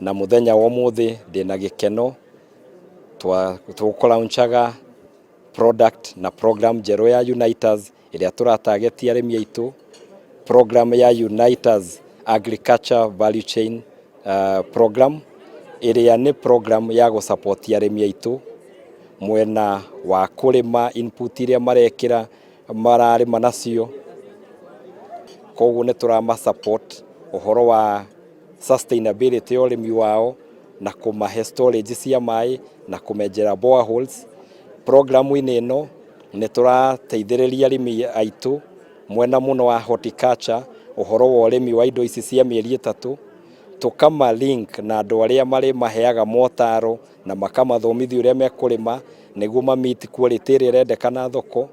Na mũthenya wa ũmũthĩ ndĩna gĩkeno tũkũlaunchaga product na program njerũ ya Uniters ĩrĩa tũratagetia arĩmi aitũ, program ya Uniters Agriculture Value Chain Program, ĩrĩa nĩ program ya gũsupport arĩmi aitũ mwena wa kũrĩma, input iria marekĩra mararĩma nacio. Koguo nĩ tũrama support ũhoro wa sustainability ya ũrĩmi wao na kũmahe storage cia maĩ na kũmenjera boreholes. Programu-inĩ ĩno nĩ tũrateithĩrĩria arĩmi aitũ mwena mũno wa horticulture, ũhoro wa ũrĩmi wa indo ici cia mĩeri 3, tũkama link na andũ arĩa marĩ maheaga motaro na makamathomithia ũrĩa mekũrĩma nĩguo ma meet quality ĩrĩa ĩrendekana thoko.